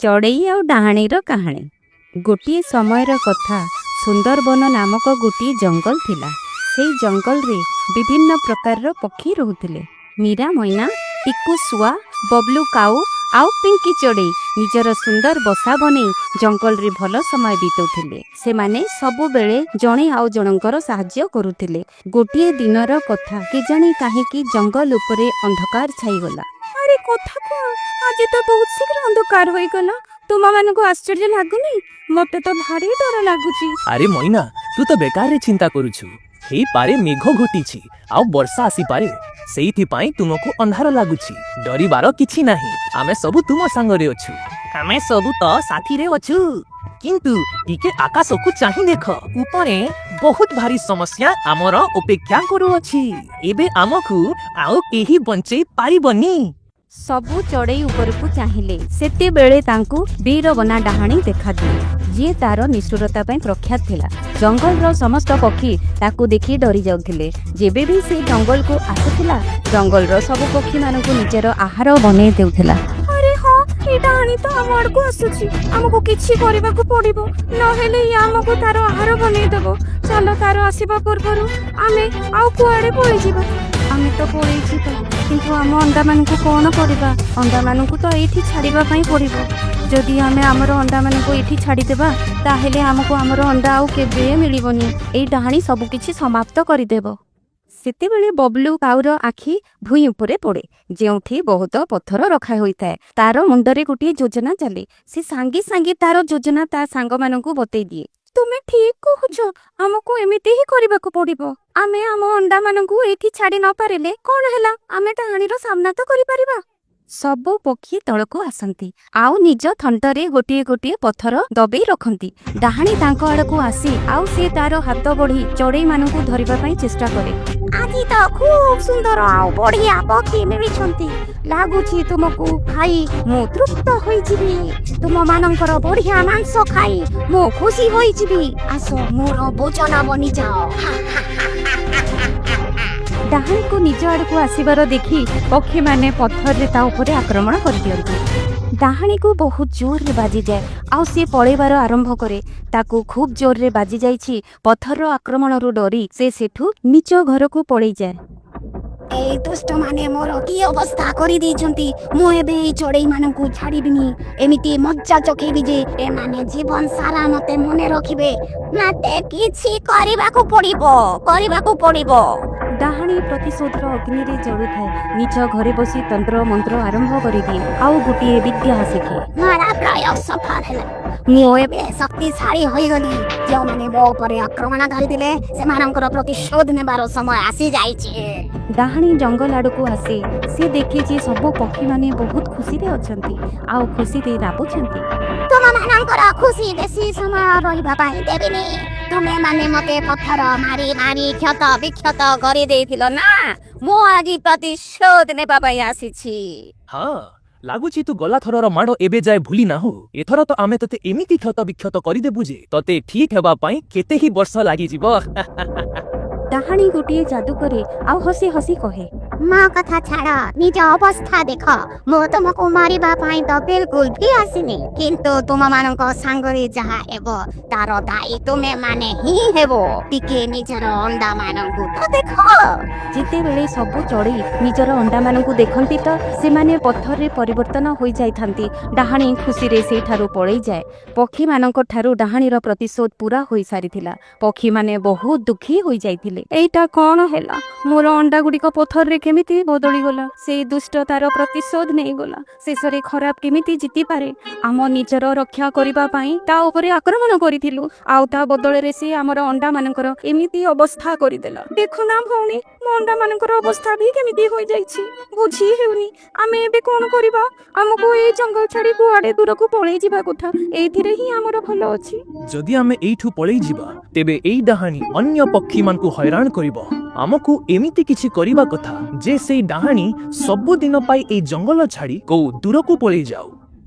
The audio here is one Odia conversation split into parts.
ଚଢ଼େଇ ଆଉ ଡାହାଣୀର କାହାଣୀ। ଗୋଟିଏ ସମୟର କଥା, ସୁନ୍ଦରବନ ନାମକ ଗୋଟିଏ ଜଙ୍ଗଲ ଥିଲା। ସେଇ ଜଙ୍ଗଲରେ ବିଭିନ୍ନ ପ୍ରକାରର ପକ୍ଷୀ ରହୁଥିଲେ। ମୀରା ମଇନା, ଟିକୁ ଶୁଆ, ବବଲୁ କାଉ ଆଉ ପିଙ୍କି ଚଢ଼େଇ ନିଜର ସୁନ୍ଦର ବସା ବନେଇ ଜଙ୍ଗଲରେ ଭଲ ସମୟ ବିତାଉଥିଲେ। ସେମାନେ ସବୁବେଳେ ଜଣେ ଆଉ ଜଣଙ୍କର ସାହାଯ୍ୟ କରୁଥିଲେ। ଗୋଟିଏ ଦିନର କଥା, କେଜାଣି କାହିଁକି ଜଙ୍ଗଲ ଉପରେ ଅନ୍ଧକାର ଛାଇଗଲା। ଆରେ, କଥା କଣ? ଆଜି ତ ବହୁତ ଶୀଘ୍ର ଅନ୍ଧକାର ହୋଇଗଲା। ତୁମମାନଙ୍କୁ ଆଶ୍ଚର୍ଯ୍ୟ ଲାଗୁନି? ମତେ ତ ଭାରି ଡର ଲାଗୁଛି। ଆରେ ମଇନା, ତୁ ତ ବେକାରରେ ଚିନ୍ତା କରୁଛୁ। ହେଇପାରେ ମେଘ ଘୋଟିଛି ଆଉ ବର୍ଷା ଆସିପାରେ, ସେଇଥିପାଇଁ ତୁମକୁ ଅନ୍ଧାର ଲାଗୁଛି। ଡରିବାର କିଛି ନାହିଁ, ଆମେ ସବୁ ତୁମ ସାଙ୍ଗରେ ଅଛୁ। ଆମେ ସବୁ ତ ସାଥିରେ ଅଛୁ, କିନ୍ତୁ ଟିକେ ଆକାଶକୁ ଚାହିଁ ଦେଖ। ଉପରେ ବହୁତ ଭାରି ସମସ୍ୟା ଆମର ଅପେକ୍ଷା କରୁଅଛି। ଏବେ ଆମକୁ ଆଉ କେହି ବଞ୍ଚେଇ ପାରିବନି। ସବୁ ଚଢ଼େଇ ଉପରକୁ ଚାହିଁଲେ। ସେତେବେଳେ ତାଙ୍କୁ ବୀରବନା ଡାହାଣୀ ଦେଖାଦିଏ, ଯିଏ ତାର ନିଷ୍ଠୁରତା ପାଇଁ ପ୍ରଖ୍ୟାତ ଥିଲା। ଜଙ୍ଗଲର ସମସ୍ତ ପକ୍ଷୀ ତାକୁ ଦେଖି ଡରି ଯାଉଥିଲେ। ଯେବେ ବି ସେ ଜଙ୍ଗଲକୁ ଆସୁଥିଲା, ଜଙ୍ଗଲର ସବୁ ପକ୍ଷୀମାନଙ୍କୁ ନିଜର ଆହାର ବନେଇ ଦେଉଥିଲା। ଆରେ ହଁ, ଏ ଡାହାଣୀ ତ ଆମ ଆଡ଼କୁ ଆସୁଛି। ଆମକୁ କିଛି କରିବାକୁ ପଡ଼ିବ, ନହେଲେ ଇଏ ଆମକୁ ତାର ଆହାର ବନେଇଦେବ। ଚାଲ, ତାର ଆସିବା ପୂର୍ବରୁ ଆମେ ଆଉ କୁଆଡ଼େ ପଳେଇଯିବା। ଆମେ ତ ପଳେଇଯିବା, କିନ୍ତୁ ଆମ ଅଣ୍ଡାମାନଙ୍କୁ କ'ଣ କରିବା? ଅଣ୍ଡାମାନଙ୍କୁ ତ ଏଇଠି ଛାଡ଼ିବା ପାଇଁ ପଡ଼ିବ। ଯଦି ଆମେ ଆମର ଅଣ୍ଡାମାନଙ୍କୁ ଏଇଠି ଛାଡ଼ିଦେବା, ତାହେଲେ ଆମକୁ ଆମର ଅଣ୍ଡା ଆଉ କେବେ ମିଳିବନି। ଏଇ ଡାହାଣୀ ସବୁକିଛି ସମାପ୍ତ କରିଦେବ। ସେତେବେଳେ ବବଲୁ କାଉର ଆଖି ଭୂଇଁ ଉପରେ ପଡ଼େ, ଯେଉଁଠି ବହୁତ ପଥର ରଖା ହୋଇଥାଏ। ତାର ମୁଣ୍ଡରେ ଗୋଟିଏ ଯୋଜନା ଚାଲେ। ସେ ସାଙ୍ଗେ ସାଙ୍ଗେ ତାର ଯୋଜନା ତା ସାଙ୍ଗମାନଙ୍କୁ ବତେଇ ଦିଏ। ତୁମେ ଠିକ କହୁଛ, ଆମକୁ ଏମିତି ହିଁ କରିବାକୁ ପଡ଼ିବ। ଆମେ ଆମ ଅଣ୍ଡାମାନଙ୍କୁ ଏଇଠି ଛାଡ଼ି ନ ପାରିଲେ କଣ ହେଲା, ଆମେ ଡାହାଣୀର ସାମ୍ନା ତ କରିପାରିବା। ସବୁ ପକ୍ଷୀ ତଳକୁ ଆସନ୍ତି ଆଉ ନିଜ ଥଣ୍ଟରେ ଗୋଟିଏ ଗୋଟିଏ ପଥର ଦବେଇ ରଖନ୍ତି। ଡାହାଣୀ ତାଙ୍କ ଆଡ଼କୁ ଆସି ଆଉ ସେ ତାର ହାତ ବଢ଼ି ଚଢ଼େଇମାନଙ୍କୁ ଧରିବା ପାଇଁ ଚେଷ୍ଟା କରେ। ଆଜି ତ ଖୁବ ସୁନ୍ଦର ଆଉ ବଢିଆ ପକ୍ଷୀ ମିଳିଛନ୍ତି। ଲାଗୁଛି ତୁମକୁ ଖାଇ ମୁଁ ତୃପ୍ତ ହୋଇଯିବି। ତୁମମାନଙ୍କର ବଢିଆ ମାଂସ ଖାଇ ମୁଁ ଖୁସି ହୋଇଯିବି। ଆସ, ମୋର ଭୋଜନ ବନିଯାଅ। ଡାହାଣୀକୁ ନିଜ ଆଡ଼କୁ ଆସିବାର ଦେଖି ପକ୍ଷୀମାନେ ପଥରରେ ତା ଉପରେ ଆକ୍ରମଣ କରିଦିଅନ୍ତି। ଡାହାଣୀକୁ ବହୁତ ଜୋରରେ ବାଜିଯାଏ ଆଉ ସିଏ ପଳେଇବାର ଆରମ୍ଭ କରେ। ତାକୁ ଖୁବ୍ ଜୋରରେ ବାଜି ଯାଇଛି। ପଥରର ଆକ୍ରମଣରୁ ଡରି ସେ ସେଠୁ ନିଜ ଘରକୁ ପଳେଇଯାଏ। ଏଇ ଦୁଷ୍ଟମାନେ ମୋର କି ଅବସ୍ଥା କରିଦେଇଛନ୍ତି! ମୁଁ ଏବେ ଏଇ ଚଢ଼େଇମାନଙ୍କୁ ଛାଡ଼ିବିନି। ଏମିତି ମଜା ଚଖେଇବି ଯେ ଏମାନେ ଜୀବନ ସାରା ମତେ ମନେ ରଖିବେ। ମତେ କିଛି କରିବାକୁ ପଡ଼ିବ, କରିବାକୁ ପଡ଼ିବ। ଡାହାଣୀ ପ୍ରତିଶୋଧର ଅଗ୍ନିରେ ଜଳୁଥାଏ। ନିଜ ଘରେ ବସି ତନ୍ତ୍ର ମନ୍ତ୍ର ଆରମ୍ଭ କରିଦିଏ ଆଉ ଗୋଟିଏ ବିଦ୍ୟା ଶିଖେ। ମୋର ପ୍ରୟୋଗ ସଫଳ ହେଲା। ମୁଁ ଏବେ ଶକ୍ତିଶାଳୀ ହୋଇଗଲି। ଯେଉଁମାନେ ମୋ ଉପରେ ଆକ୍ରମଣ କରିଥିଲେ, ସେମାନଙ୍କର ପ୍ରତିଶୋଧ ନେବାର ସମୟ ଆସିଯାଇଛି। ଡାହାଣୀ ଜଙ୍ଗଲ ଆଡ଼କୁ ଆସେ। ସେ ଦେଖେ ଯେ ସବୁ ପକ୍ଷୀମାନେ ବହୁତ ଖୁସିରେ ଅଛନ୍ତି ଆଉ ଖୁସିରେ ନାଚୁଛନ୍ତି। ତୁମମାନଙ୍କର ଖୁସି ବେଶୀ ସମୟ ରହିବା ପାଇଁ ଦେବିନି। ତୁମେମାନେ ମତେ ପଥର ମାରି ମାରି କ୍ଷତ ବିକ୍ଷତ କରିଦେଇଥିଲ ନା? ମୁଁ ଆଜି ପ୍ରତିଶୋଧ ନେବା ପାଇଁ ଆସିଛି। ହଁ, ଲାଗୁଛି ତୁ ଗଲା ଥରର ମାଡ଼ ଏବେ ଯାଏ ଭୁଲି ନାହୁଁ। ଏଥର ତ ଆମେ ତତେ ଏମିତି କ୍ଷତ ବିକ୍ଷତ କରିଦେବୁ ଯେ ତତେ ଠିକ ହେବା ପାଇଁ କେତେ ହିଁ ବର୍ଷ ଲାଗିଯିବ। ଡାହାଣୀ ଗୋଟିଏ ଯାଦୁ କରେ ଆଉ ହସି ହସି କହେ, ମୋ କଥା ଛାଡ଼, ନିଜ ଅବସ୍ଥା ଦେଖ। ମୁଁ ତୁମକୁ ମାରିବା ପାଇଁ ତ ବିଲକୁଲ ବି ଆସିନି, କିନ୍ତୁ ତୁମମାନଙ୍କ ସାଙ୍ଗରେ ଯାହା ହେବ, ତାର ଦାୟୀ ତୁମେ ମାନେ ହିଁ ହେବ। ଟିକେ ନିଜର ଅଣ୍ଡାମାନଙ୍କୁ ତ ଦେଖ। ଯେତେବେଳେ ସବୁ ଚଢ଼େଇ ନିଜର ଅଣ୍ଡାମାନଙ୍କୁ ଦେଖନ୍ତି ତ ସେମାନେ ପଥରରେ ପରିବର୍ତ୍ତନ ହୋଇଯାଇଥାନ୍ତି। ଡାହାଣୀ ଖୁସିରେ ସେଇଠାରୁ ପଳେଇଯାଏ। ପକ୍ଷୀମାନଙ୍କ ଠାରୁ ଡାହାଣୀର ପ୍ରତିଶୋଧ ପୁରା ହୋଇସାରିଥିଲା। ପକ୍ଷୀମାନେ ବହୁତ ଦୁଃଖୀ ହୋଇଯାଇଥିଲେ। ଏଇଟା କଣ ହେଲା? ମୋର ଅଣ୍ଡା ଗୁଡ଼ିକ ପଥରରେ କେମିତି ବଦଳିଗଲା? ସେଇ ଦୁଷ୍ଟ ତାର ପ୍ରତିଶୋଧ ନେଇଗଲା। ଶେଷରେ ଖରାପ କେମିତି ଜିତିପାରେ? ଆମ ନିଜର ରକ୍ଷା କରିବା ପାଇଁ ତା ଉପରେ ଆକ୍ରମଣ କରିଥିଲୁ ଆଉ ତା ବଦଳରେ ସେ ଆମର ଅଣ୍ଡାମାନଙ୍କର ଏମିତି ଅବସ୍ଥା କରିଦେଲା। ଦେଖୁନା ଭଉଣୀ, ମୋ ଅଣ୍ଡାମାନଙ୍କର ଅବସ୍ଥା ବି କେମିତି ହୋଇଯାଇଛି। ବୁଝି ହେଉନି ଆମେ ଏବେ କଣ କରିବା। ଆମକୁ ଏଇ ଜଙ୍ଗଲ ଛାଡ଼ି କୁଆଡ଼େ ଦୂରକୁ ପଳେଇ ଯିବା କଥା। ଏଇଥିରେ ହିଁ ଆମର ଭଲ ଅଛି। ଯଦି ଆମେ ଏଇଠୁ ପଳେଇ ଯିବା, ତେବେ ଏଇ ଡାହାଣୀ ଅନ୍ୟ ପକ୍ଷୀମାନଙ୍କୁ ହଇରାଣ କରିବ। ଆମକୁ ଏମିତି କିଛି କରିବା କଥା ଯେ ସେଇ ଡାହାଣୀ ସବୁଦିନ ପାଇଁ ଏଇ ଜଙ୍ଗଲ ଛାଡ଼ି କୋଉ ଦୂରକୁ ପଳେଇ ଯାଉ।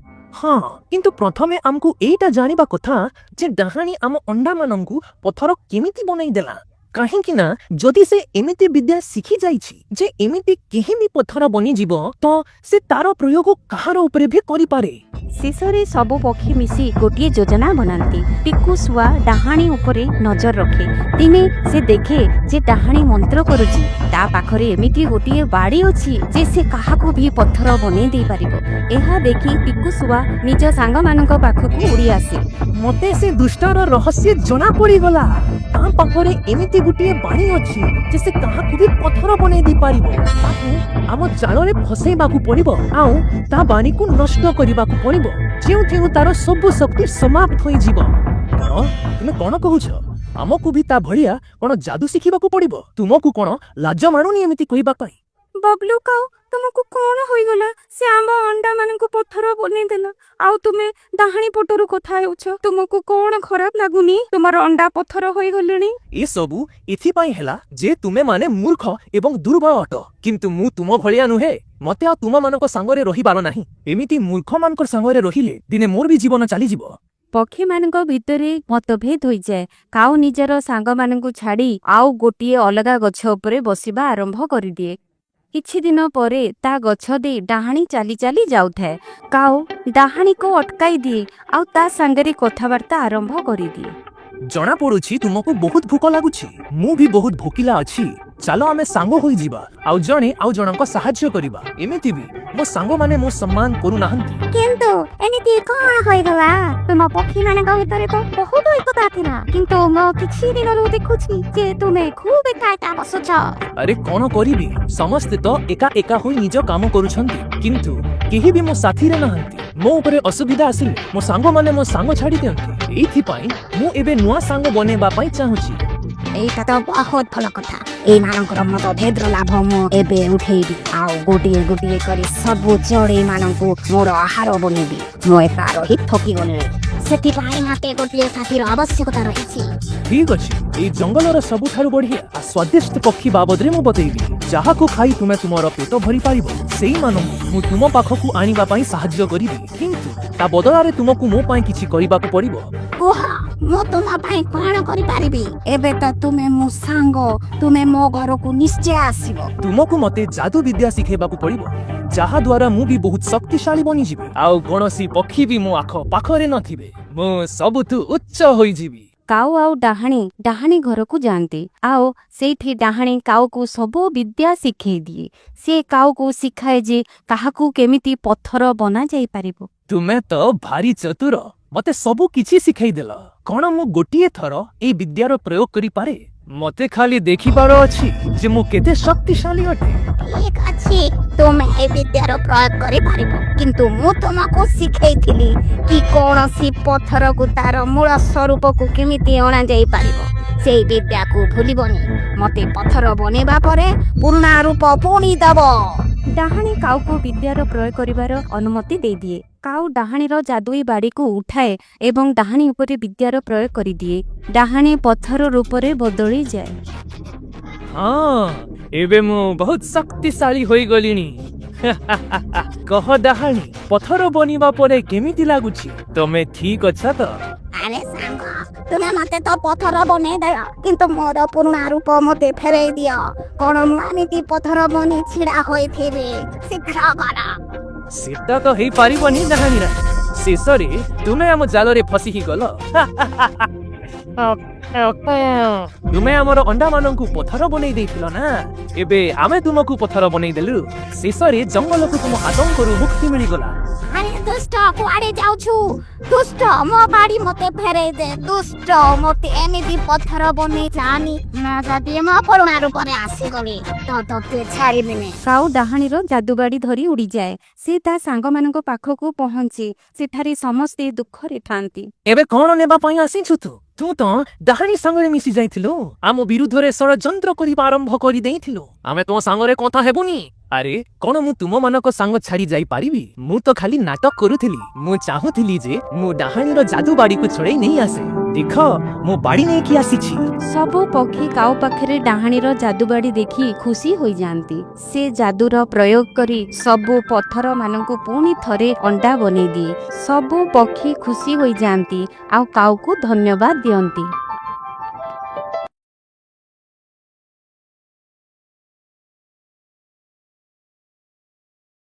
ହଁ, କିନ୍ତୁ ପ୍ରଥମେ ଆମକୁ ଏଇଟା ଜାଣିବା କଥା ଯେ ଡାହାଣୀ ଆମ ଅଣ୍ଡାମାନଙ୍କୁ ପଥର କେମିତି ବନେଇ ଦେଲା। କାହିଁକି ନା ଯଦି ସେ ଏମିତି ବିଦ୍ୟା ଶିଖି ଯାଇଛି ଯେ ଏମିତି କେହି ବି ପଥର ବନିଯିବ, ତ ସେ ତାର ପ୍ରୟୋଗ କାହାର ଉପରେ ବି କରିପାରେ। ଶେଷରେ ସବୁ ପକ୍ଷୀ ମିଶି ଗୋଟିଏ ଯୋଜନା ବନାନ୍ତି। ଟିକୁ ଶୁଆ ଡାହାଣୀ ଉପରେ ନଜର ରଖେ। ଦିନେ ସେ ଦେଖେ ଯେ ଡାହାଣୀ ମନ୍ତ୍ର କରୁଛି। ତା ପାଖରେ ଏମିତି ଗୋଟିଏ ବାଡ଼ି ଅଛି ଯେ ସେ କାହାକୁ ବି ପଥର ବନେଇ ଦେଇପାରିବ। ଏହା ଦେଖି ଟିକୁ ଶୁଆ ନିଜ ସାଙ୍ଗମାନଙ୍କ ପାଖକୁ ଉଡ଼ି ଆସେ। ମତେ ସେ ଦୁଷ୍ଟର ରହସ୍ୟ ଜଣା ପଡିଗଲା। ତା ପାଖରେ ଏମିତି ଗୋଟିଏ ବାଣୀ ଅଛି ଯେ ସେ କାହାକୁ ବି ପଥର ବନେଇ ଦେଇପାରିବ। ତାକୁ ଆମ ଜାଲରେ ଫସେଇବାକୁ ପଡିବ ଆଉ ତା ବାଣୀକୁ ନଷ୍ଟ କରିବାକୁ ପଡିବ, ଯେଉଁଥିରୁ ତାର ସବୁ ଶକ୍ତି ସମାପ୍ତ ହୋଇଯିବ। କଣ ତୁମେ କଣ କହୁଛ? ଆମକୁ ବି ତା ଭଳିଆ କଣ ଯାଦୁ ଶିଖିବାକୁ ପଡିବ? ତୁମକୁ କଣ ଲାଜ ମାଡୁନି ଏମିତି କହିବା ପାଇଁ? ବବଲୁ କାଉ, ତୁମକୁ କଣ ହୋଇଗଲା? ସେ ଆମ ଅଣ୍ଡା ମାନଙ୍କୁ ପଥର ବନେଇଦେଲା ଆଉ ତୁମେ ଡାହାଣୀ ପଟରୁ କଥା ହେଉଛ। ତୁମକୁ କଣ ଖରାପ ଲାଗୁନି? ତୁମର ଅଣ୍ଡା ପଥର ହୋଇଗଲେଣି। ଏସବୁ ଏଥିପାଇଁ ହେଲା ଯେ ତୁମେମାନେ ମୂର୍ଖ ଏବଂ ଦୁର୍ବଳ ଅଟ। କିନ୍ତୁ ମୁଁ ତୁମ ଭଳିଆ ନୁହେଁ। ମତେ ଆଉ ତୁମମାନଙ୍କ ସାଙ୍ଗରେ ରହିବାର ନାହିଁ। ଏମିତି ମୂର୍ଖମାନଙ୍କ ସାଙ୍ଗରେ ରହିଲେ ଦିନେ ମୋର ବି ଜୀବନ ଚାଲିଯିବ। ପକ୍ଷୀମାନଙ୍କ ଭିତରେ ମତଭେଦ ହୋଇଯାଏ। କାଉ ନିଜର ସାଙ୍ଗମାନଙ୍କୁ ଛାଡ଼ି ଆଉ ଗୋଟିଏ ଅଲଗା ଗଛ ଉପରେ ବସିବା ଆରମ୍ଭ କରିଦିଏ। କିଛି ଦିନ ପରେ ତା ଗଛ ଦେଇ ଡାହାଣୀ ଚାଲି ଚାଲି ଯାଉଥାଏ। କାଉ ଡାହାଣୀକୁ ଅଟକାଇ ଦିଏ ଆଉ ତା ସାଙ୍ଗରେ କଥାବାର୍ତ୍ତା ଆରମ୍ଭ କରିଦିଏ। ଜଣା ପଡୁଛି ତୁମକୁ ବହୁତ ଭୋକ ଲାଗୁଛି। ମୁଁ ବି ବହୁତ ଭୋକିଲା ଅଛି। ଚାଲ ଆମେ ସାଙ୍ଗ ହୋଇଯିବା ଆଉ ଜଣେ ଆଉ ଜଣଙ୍କ ସାହାଯ୍ୟ କରିବା। ଏମିତି ବି ମୋ ସାଙ୍ଗମାନେ ମୋ ସମ୍ମାନ କରୁନାହାନ୍ତି। କିନ୍ତୁ ଏମିତି କଣ ହୋଇଗଲା? ତୁମ ପକ୍ଷୀମାନଙ୍କ ଭିତରେ ତ ବହୁତ ଏକତା ଥିଲା, କିନ୍ତୁ ମୁଁ କିଛି ଦିନରୁ ଦେଖୁଛି ଯେ ତୁମେ ଖୁବ୍ ଏକା ଏକା ବସୁଛ। ଆରେ, କଣ କରିବି? ସମସ୍ତେ ତ ଏକା ଏକା ହୋଇ ନିଜ କାମ କରୁଛନ୍ତି, କିନ୍ତୁ କେହି ବି ମୋ ସାଥିରେ ନାହାନ୍ତି। ମୋ ଉପରେ ଅସୁବିଧା ଆସିଲେ ମୋ ସାଙ୍ଗମାନେ ମୋ ସାଙ୍ଗ ଛାଡ଼ି ଦିଅନ୍ତି। ଏଇଥିପାଇଁ ମୁଁ ଏବେ ନୂଆ ସାଙ୍ଗ ବନେଇବା ପାଇଁ ଚାହୁଁଛି। ଏଇଟା ତ ବହୁତ ଭଲ କଥା। ଏଇମାନଙ୍କର ମତଭେଦର ଲାଭ ମୁଁ ଏବେ ଉଠେଇବି ଆଉ ଗୋଟିଏ ଗୋଟିଏ କରି ସବୁ ଚଢ଼େଇ ମାନଙ୍କୁ ମୋର ଆହାର ବନେଇବି। ମୁଁ ଏକା ରହି ଥକି ଗଲିଣି। ସେଥିପାଇଁ ମତେ ଗୋଟିଏ ସାଥୀର ଆବଶ୍ୟକତା ରହିଛି। ଠିକ ଅଛି, ଏଇ ଜଙ୍ଗଲର ସବୁଠାରୁ ବଢିଆ ଆଉ ସ୍ୱାଦିଷ୍ଟ ପକ୍ଷୀ ବାବଦରେ ମୁଁ ବତେଇବି, ଯାହାକୁ ଖାଇ ତୁମେ ତୁମର ପେଟ ଭରି ପାରିବ। ସେଇମାନଙ୍କୁ ମୁଁ ତୁମ ପାଖକୁ ଆଣିବା ପାଇଁ ସାହାଯ୍ୟ କରିବି, କିନ୍ତୁ ତା ବଦଳରେ ତୁମକୁ ମୋ ପାଇଁ କିଛି କରିବାକୁ ପଡିବ। କୁହ, ମୁଁ ତୁମ ପାଇଁ କଣ କରିପାରିବି? ଏବେ ତ ତୁମେ ମୋ ସାଙ୍ଗ, ତୁମେ ମୋ ଘରକୁ ନିଶ୍ଚୟ ଆସିବ। ତୁମକୁ ମତେ ଯାଦୁ ବିଦ୍ୟା ଶିଖେଇବାକୁ ପଡିବ, ଯାହା ଦ୍ୱାରା ମୁଁ ବି ବହୁତ ଶକ୍ତିଶାଳୀ ବନିଯିବି ଆଉ କୌଣସି ପକ୍ଷୀ ବି ମୋ ଆଖ ପାଖରେ ନଥିବେ। ମୁଁ ସବୁଠୁ ଉଚ୍ଚ ହୋଇଯିବି। କାଉ ଆଉ ଡାହାଣୀ ଡାହାଣୀ ଘରକୁ ଯାଆନ୍ତି ଆଉ ସେଇଠି ଡାହାଣୀ କାଉକୁ ସବୁ ବିଦ୍ୟା ଶିଖେଇ ଦିଏ। ସେ କାଉକୁ ଶିଖାଏ ଯେ କାହାକୁ କେମିତି ପଥର ବନାଯାଇପାରିବ। ତୁମେ ତ ଭାରି ଚତୁର, ମତେ ସବୁ କିଛି ଶିଖେଇଦେଲ। କଣ ମୁଁ ଗୋଟିଏ ଥର ଏଇ ବିଦ୍ୟାର ପ୍ରୟୋଗ କରିପାରେ? ମତେ ଖାଲି ଦେଖିବାର ଅଛି ଯେ ମୁଁ କେତେ ଶକ୍ତିଶାଳୀ ଅଟେ। ଠିକ ଅଛି, ତୁମେ ଏ ବିଦ୍ୟାର ପ୍ରୟୋଗ କରିପାରିବ, କିନ୍ତୁ ମୁଁ ତୁମକୁ ଶିଖେଇଥିଲି କି କୌଣସି ପଥରକୁ ତାର ମୂଳ ସ୍ୱରୂପକୁ କେମିତି ଅଣାଯାଇ ପାରିବ। ସେଇ ବିଦ୍ୟାକୁ ଭୁଲିବନି। ମତେ ପଥର ବନେଇବା ପରେ ପୁରୁଣା ରୂପ ପୁଣି ଦବ। ଡାହାଣୀ କାଉକୁ ବିଦ୍ୟାର ପ୍ରୟୋଗ କରିବାର ଅନୁମତି ଦେଇଦିଏ। କାଉ ଡାହାଣୀର ଯାଦୁଇ ବାଡ଼ିକୁ ଉଠାଏ ଏବଂ ଡାହାଣୀ ଉପରେ ବିଦ୍ୟାର ପ୍ରୟୋଗ କରିଦିଏ। ଡାହାଣୀ ପଥର ରୂପରେ ବଦଳିଯାଏ। ହଁ, ଏବେ ମୁଁ ବହୁତ ଶକ୍ତିଶାଳୀ ହୋଇଗଲିଣି। କହ ଡାହାଣୀ, ପଥର ବନିବା ପରେ କେମିତି ଲାଗୁଛି? ତମେ ଠିକ ଅଛ ତ? ଆରେ ସାଙ୍ଗ, ତୁମେ ମତେ ତ ପଥର ବନେଇ ଦେଲ, କିନ୍ତୁ ମୋର ପୁରୁଣା ରୂପ ମତେ ଫେରେଇ ଦିଅ। କଣ ମୁଁ ଏମିତି ପଥର ବନି ଛିଡା ହୋଇଥିବି? ଶୀଘ୍ର କର। ସେଟା ତ ହେଇପାରିବନି ଡାହାଣୀରା। ଶେଷରେ ତୁମେ ଆମ ଜାଲରେ ଫସିକି ଗଲ। ତୁମେ ଆମର ଅଣ୍ଡାମାନଙ୍କୁ ପଥର ବନେଇ ଦେଇଥିଲ ନା? ଏବେ ଆମେ ତୁମକୁ ପଥର ବନେଇ ଦେଲୁ। ଶେଷରେ ଜଙ୍ଗଲକୁ ତୁମ ଆତଙ୍କରୁ ମୁକ୍ତି ମିଳିଗଲା। ଆରେ ଦୁଷ୍ଟ, କୁଆଡେ ଯାଉଛୁ? ଦୁଷ୍ଟ, ମୋ ବାଡି ମତେ ଫେରେଇ ଦେ। ଦୁଷ୍ଟ, ମତେ ଏମିତି ପଥର ବନେଇ ଯାନି। ମୁଁ ଯଦି ମୋ ପୁରୁଣା ରୂପରେ ଆସିଗଲି ତ ତୋତେ ଛାଡ଼ିବିନି। କାଉ ଡାହାଣୀର ଯାଦୁବାଡ଼ି ଧରି ଉଡ଼ିଯାଏ। ସେ ତା ସାଙ୍ଗମାନଙ୍କ ପାଖକୁ ପହଞ୍ଚେ। ସେଠାରେ ସମସ୍ତେ ଦୁଃଖରେ ଥାନ୍ତି। ଏବେ କଣ ନେବା ପାଇଁ ଆସିଛୁ ତୁ? ତୁ ତ ଡାହାଣୀ ସାଙ୍ଗରେ ମିଶି ଯାଇଥିଲୁ, ଆମ ବିରୁଦ୍ଧରେ ଷଡ଼ଯନ୍ତ୍ର କରିବା ଆରମ୍ଭ କରିଦେଇଥିଲୁ। ଆମେ ତୋ ସାଙ୍ଗରେ କଥା ହେବୁନି। ଆରେ, କଣ ମୁଁ ତୁମମାନଙ୍କ ସାଙ୍ଗ ଛାଡ଼ି ଯାଇପାରିବି? ମୁଁ ତ ଖାଲି ନାଟକ କରୁଥିଲି। ମୁଁ ଚାହୁଁଥିଲି ଯେ ମୁଁ ଡାହାଣୀର ଯାଦୁ ବାଡ଼ିକୁ ଛଡ଼େଇ ନେଇ ଆସେ। ଦେଖ, ମୁଁ ବାଡ଼ି ନେଇକି ଆସିଛି। ସବୁ ପକ୍ଷୀ କାଉ ପାଖରେ ଡାହାଣୀର ଯାଦୁବାଡ଼ି ଦେଖି ଖୁସି ହୋଇଯାଆନ୍ତି। ସେ ଯାଦୁର ପ୍ରୟୋଗ କରି ସବୁ ପଥରମାନଙ୍କୁ ପୁଣି ଥରେ ଅଣ୍ଡା ବନେଇ ଦିଏ। ସବୁ ପକ୍ଷୀ ଖୁସି ହୋଇଯାଆନ୍ତି ଆଉ କାଉକୁ ଧନ୍ୟବାଦ ଦିଅନ୍ତି।